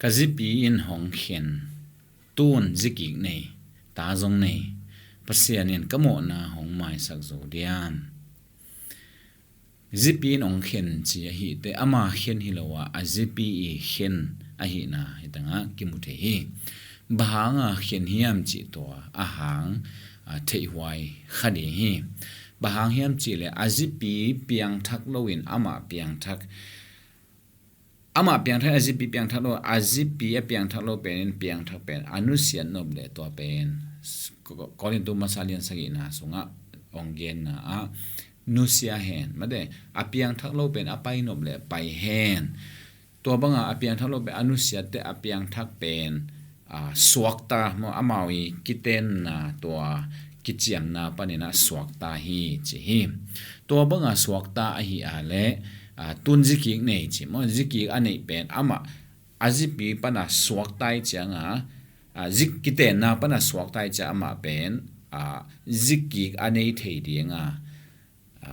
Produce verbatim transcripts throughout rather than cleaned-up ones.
Ka zipi in hong khen, tun zikik nei, ta zong nei, Pasian in ka mawhna hong maisak zo diam? Zipi in hong khen ci ahih teh, ama khen hi lo a, a zipi i khen ahihna hi tangah kimu thei hi. Bang hanga khen hiam cih tua a hang a theihhuai kha ding hi. Bang hang hiam cih leh a zipi piangthak loin amah piangthak, amah piangthak, a zipi piangthak lo, a zipi a piangthak lo pen in piangthak pen a nusiat nop leh tua pen Korintu masa lian sagihna sungah hong genna ah nusia hen, mate, a piangthak lo pen a pai nop leh pai hen. Tua banga a piangthak lo pen a nusiatte a piangthak pen a, suakta maw, amau i kitenna tua kiciamna paninah suakta hi ci hi. Tua banga suakta ahi a leh a, tun zikik nei ci maw, zikik a neih pen amah a zipi pana suakta i cianga a, zik kitenna pana suakta i cia amah pen a, zikik a nei thei dinga a,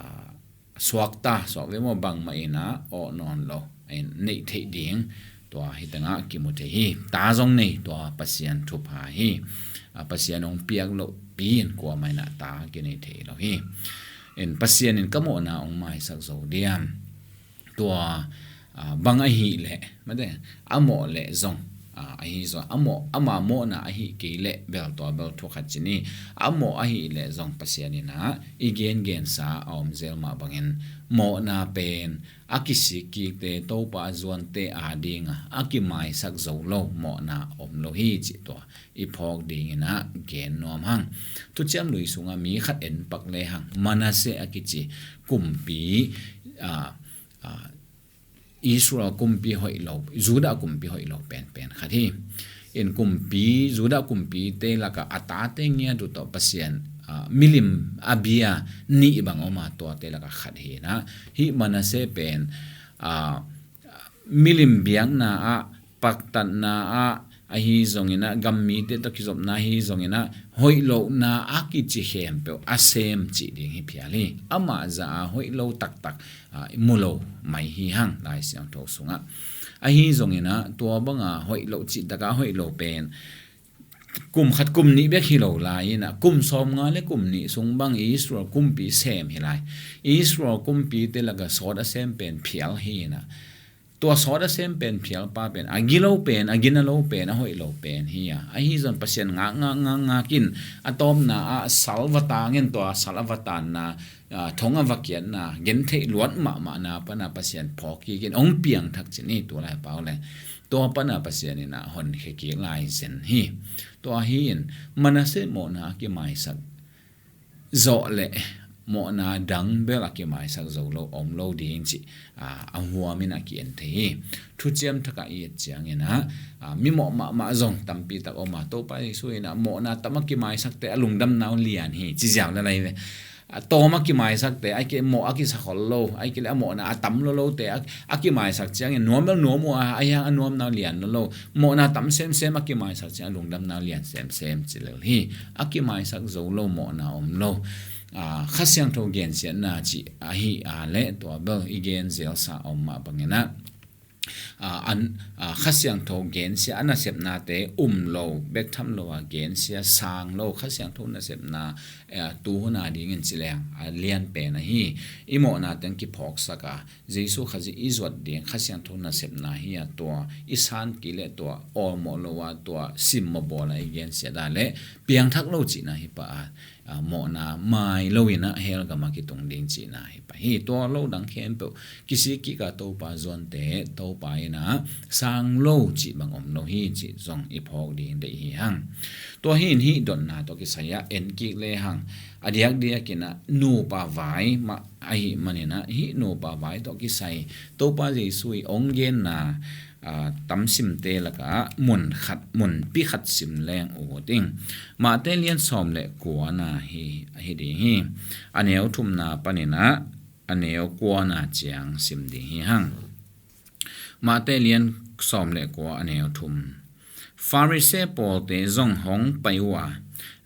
suakta, suak ve maw, bangmah inah awh nawn lo in neih theih ding tua hi tangah kimu thei hi. Ta zong nei, tua Pasian thupha hi. A, Pasian hong piak lohpi in kuamah inah ta kinei thei lo hi. In Pasian in ka mawhna hong maisak zo diam? Tua a, bang ahih leh, mate, a mawh leh zong a, ahi zong a mawh, ama mawhna ahih kei leh bel tua bel thu khat ci ni. A mawh ahih leh zong Pasian inah i gengensa a om zel mah bangin mawhna pen a kisik kikte, Topa zuante a dinga a kimaisak zo lo mawhna om lo hi cih tua i phawk dinginah gen nuam hang. Thuciam Lui sungah mi khat en pak le hang, Manasseh a kici kumpi a, a, Israel kumpi hoih lo, Judah kumpi hoih lo penpen khat hi. In kumpi, Judah kumpite lakah a tate ngiat uh tawh Pasian a, milim a bia nih bang om a, tuate lakah khat hi inah, hih Manasseh pen a, milim biakna ah, paktatna ah, ahi zonginah, gam mite tawh kizopna ahi zonginah, hoih lohna a kici khempeuh a sem cih ding hi phial hi. Amah za a hoih lo taktak a, i mu lo mai hi hang Lai Siangtho sungah. Ahi zonginah, tua banga hoih lo cih taka hoih lo pen kum khat kum nih bek hi lo lai inah, kum sawmnga le kum nih sung bang Israel kumpi sem hi lai. Israel kumpite lakah sawt a sem pen phial hi inah, tua sawt a sem pen phialpa pen a gilo pen, a gina lo pen, a hoih lo pen hi a. Ahi zong Pasian ngak ngak ngak ngak in a tawpna ah sal va tangin, tua sal a va tanna a, thong a va kiatna, gentheih luat mahmahna pana Pasian phawk kik in hong piangthak ci ni, tu lai pau le. Tua pana Pasian inah honkhia kik lai zen hi. Tua hi in Manasseh mawhna a kimaisak zawh leh mawhna dang bel a kimaisak zo lo om lo ding cih a, a huamin a ki-en thei hi. Thuciam thakah i et cianginah a, mi mawh mahmah zong tampi tak om a, Topa Jesu inah mawhna tam a kimaisakte a lungdamna uh lian hi ci ziau le lai ve. A tawm a kimaisakte, a ki mawh a kisakhol lo, a ki le a mawhna a tam lo lote a, a kimaisak ciangin nuam bel nuam uh a, a hiang a nuamna uh lian lo lo. Mawhna tam semsem a kimaisak ciang a lungdamna uh lian semsem ci lel hi. A kimaisak zo lo mawhna om lo. A, Kha Siangtho gensiatna cih ahi a leh tua bel i gen zelsa om mah banginah a, an, a, Kha Siangtho gensia a nasepnate um lo, bek tham lo a gensia sang lo, Kha Siangtho nasepna a, tuhuna dingin ci leng a lian pen ahi. I mawhna teng kiphawksak a, Jesu Khazih i zuat ding Kha Siangtho nasepna hi a, tua i san kei leh tua awlmawh lo a, tua simmawh bawl a i gensia da leh piangthak lo cihna hi pah a, a, mawhna mai lo inah hell gam a kitung ding cihna hi pah hi. Tua lo dang khempeuh kisik kik a, Topa zuante Topa inah sang lo cih bang om lo hi cih zong i phawk ding deih hi hang. Tua hi in hih dotna tawh kisai ah en kik le hang. A diakdiak inah nupa vai mah ahih maninah, hih nupa vai tawh kisai Topa Jesu i hong genna a, tamsimte lakah mun khat, munpi khat sim leng ut ing. Matthai lian sawm le kuana hi, hi ding hi. A neu thumna paninah a neu kuana ciang sim ding hi hang. Matthai lian sawm le kua, a neu thum. Pharisee pawlte zong hong pai uh a,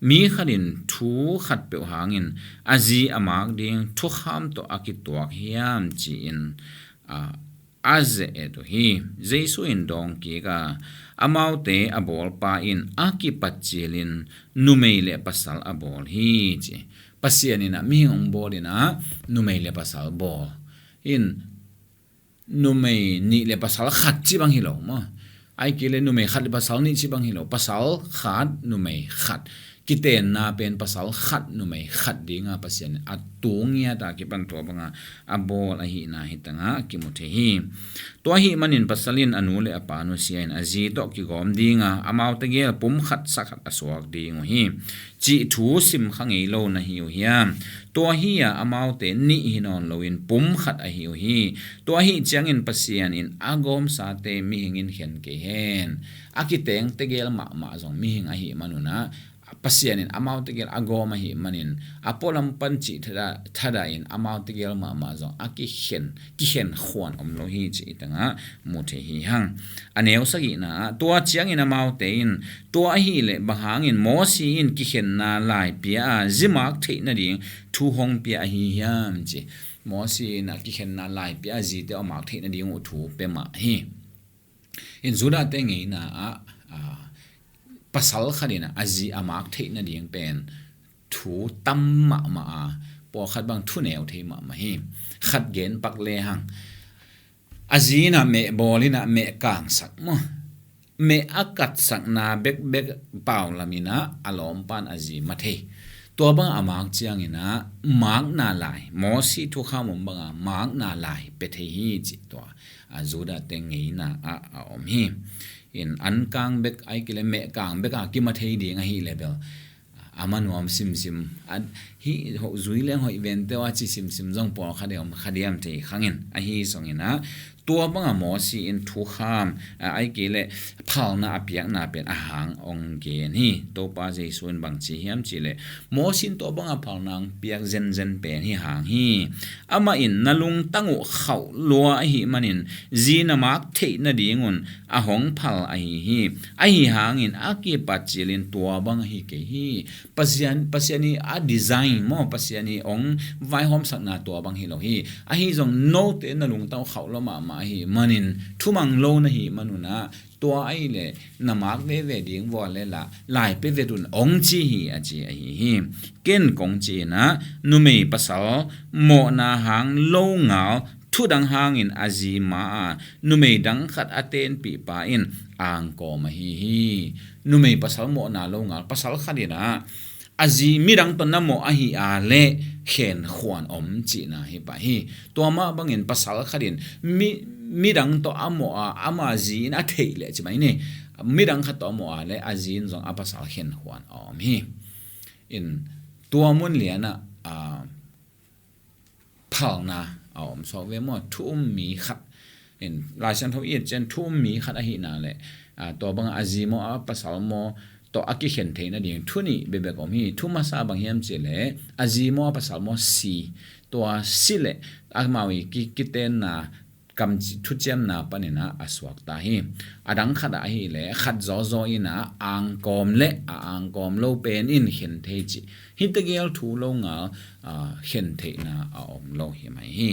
mi khat in thu khat peuh hangin a zi a mak ding thukham tawh a kituak hiam ci-in a, a ze-et uh hi. Jesu in dawng kik a, amaute a bawlpa in a kipat cilin numei le pasal a bawl hi, ci. Pasian in ah mihing hong bawl in ah numei le pasal bawl in, numei nih le pasal khat ci bang hi lo maw? Ai kei le numei khat le pasal nih ci bang hi lo, pasal khat numei khat. Kitenna pen pasal khat numei khat dinga Pasian in a tung ngiat a kipan tua banga a bawl ahihna hi tangah kimu thei hi. Tua ahih manin pasal in a nu le a pa nusia in a zi tawh kigawm dinga amaute gel pum khat sa khat a suak ding uh hi, cih thu sim kha ngei lo na hi uh hiam? Tua hi-a amaute nih hi nawn loin pum khat ahi uh hi. Tua ahih ciangin Pasian in a gawmsate mihing in khen kei hen. A kiteng tegel mahmah zong mihing ahih manun ah Pasian in amaute gel a gawm ahih manin a pualam pan cih thada, thada in amaute gel mahmah zong a kikhen, kikhen khuan om lo hi, cih i tangah mu thei hi hang. A neu sagihna ah, tua ciangin amaute in, tua ahih leh bang hangin Mosi in kikhenna lai pia a zimak theih nading thu hong pia ahi hiam, ci. Mosi in a kikhenna lai pia a zite a mak theih nading uh thu pia mah hi. In Judah-te ngeina ah, a, pasal khat in a zi a mak theih nading pen thu tam mahmah a, pawlkhat bang thu neu thei mahmah hi. Khat gen pak le hang. A zi in a meh bawl in a meh kangsak maw? Meh a katsakna bekbek pau lam in a a lawmpan a zi ma thei. Tua bang a mak ciangin a makna lai, Mosi thukham om banga makna lai pia thei hi, cih tua a Judah-te ngeina ah a om hi. In an kang bek ai kei le meh kang bek a kima thei ding ahih leh bel a ma nuam simsim. A, hih hoh zui leng hoih vente uh a ci simsim zong pawlkhat in om kha diam thei khangin ahi zongin ah, tua banga Mosi in thukham, a, ai kei le phalna a piakna pen a hang ong gen hi. Topa Jesu in bang ci hiam cih leh, Mosi in tua banga phalna ong piak zenzen pen hi hang hi. Amah in na lungtang uh khauh lua ahih manin zi na mak theih nadingun a hong phal ahi hi. Ahi hangin a kipat cilin tua bang ahi kei hi. Pasian, Pasian i a design maw, Pasian i ong vaihawmsakna tua bang hi lo hi. Ahi zong note na lungtang uh khauh lua mahmah ahih manin thumang lo na hih manun ah, tua ahih leh na mak veve ding vua le la, lai pia vet un ong ci hi, a ci ahi hi. Ken kong ci in ah, numei pasal mawhna hang longal thudang hangin a zi ma a numei dang khat a tenpihpa in angkawm ahi hi. Numei pasal mawhna longal, pasal khat in ah a zi midang tawh na mawh ahi a leh khenkhuan om cihna hi pah hi. Tua mah bangin pasal khat in mi, midang tawh a mawh a, ama zi in a theih leh ci mai ni, midang khat tawh a mawh a leh a zi in zong a pasal khenkhuan a om hi. In tua mun lianah, a, phalna a om suak ve maw? Thu um mi khat. In Lai Siangtho i et ciang thu um mi khat ahihna leh, a, tua bangah a zi maw, a pasal maw tawh a kikhen theih nading thu nih bekbek om hi. Thu masa bang hiam cih leh a zi maw, a pasal maw si. Tua si leh amau i ki, kitenna kam ci, thuciamna panin ah a suakta hi. A dang khat ah ahih leh khat zawzaw in ah angkawm leh a angkawm lo pen in khen thei cih. Hih tegel thu longal, a, khen theihna a om lo hi mai hi.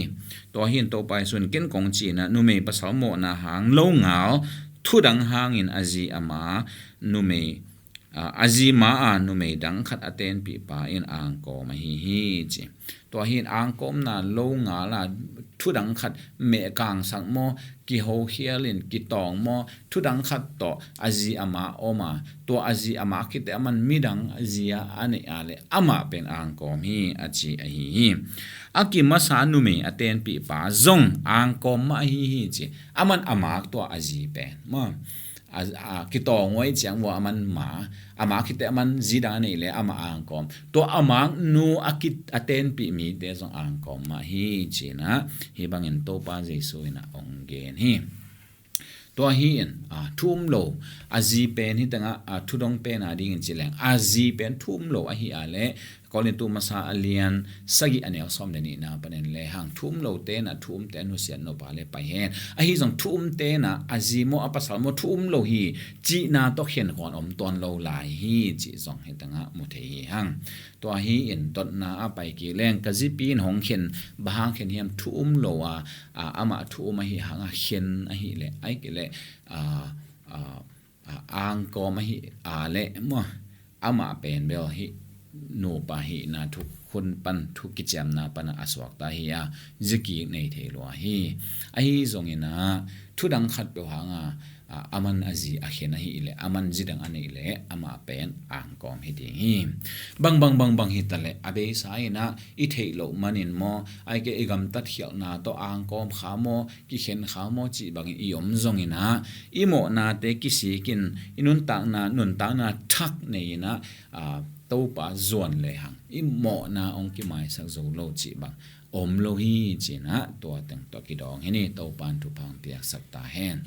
Tua hi in Topa Jesu in ken kong ci in ah, numei pasal mawhna hang longal thudang hangin a zi a ma numei, a, a zi ma a numei dang khat a tenpihpa in angkawm ahi hi, ci. Tua hi in angkawmna longal a thudang khat meh kangsak maw, kiho khial in kitawng maw, thudang khat tawh a zi a ma om a, tua a zi a ma khit teh aman midang zi a a neih a leh amah pen angkawm hi, a ci ahi hi. A kimasa numei a tenpihpa zong angkawm mah ahi hi, ci. Aman a mak tua a zi pen maw, a, a kitawng uh ahih ciang vua aman ma, a mak khit teh aman zi dang a neih leh amah angkawm. Tua a mak nu a ki, a tenpih mite zong angkawm mah hi, ci in ah hih bangin Topa Jesu in ah ong gen hi. Tua hi in, a, thu um lo, a zi pen hih tengah, a, thudong pen a dingin ci leng, a zi pen thu um lo ahih a leh Korintu masa a lian sagih a neu sawm le nihna panin le hang, thu um lote in ah thu umte a nusiat nop a le pai hen. Ahi zong thu umte in ah a zi maw, a pasal maw thu um lo hi cihna tawh khen khawn om tuan lo lai hi cih zong hi tangah mu thei hi hang. Tua hi in dotna a pai kik leng ka zipi in hong khen, bang hang khen hiam, thu um lo a, a, amah thu um ahi hangah khen ahih leh, ahih kei leh, a, a, a, angkawm ahi a leh maw, amah pen bel hih nupa hihna thu hun pan, thu kiciamna pan a suakta hi a, zikik nei thei lua hi. Ahi zongin ah thu dang khat peuh hangah, a, aman a zi a khen ahih leh, aman zi dang a neih leh amah pen angkawm hi ding hi. Bang bang bang bang hi ta leh a beisa in ah i theih loh manin maw, ahih kei i gamtat khialhna tawh angkawm kha maw, kikhen kha maw cih bangin i om zongin ah, i mawhnate kisik in i nuntakna, nuntakna thak nei in ah, a, Topa zuan le hang i mawhna hong kimaisak zo lo cih bang om lo hi ci-in ah tua teng tawh kidawng hi ni. Topa in thupha hong piaksak ta hen.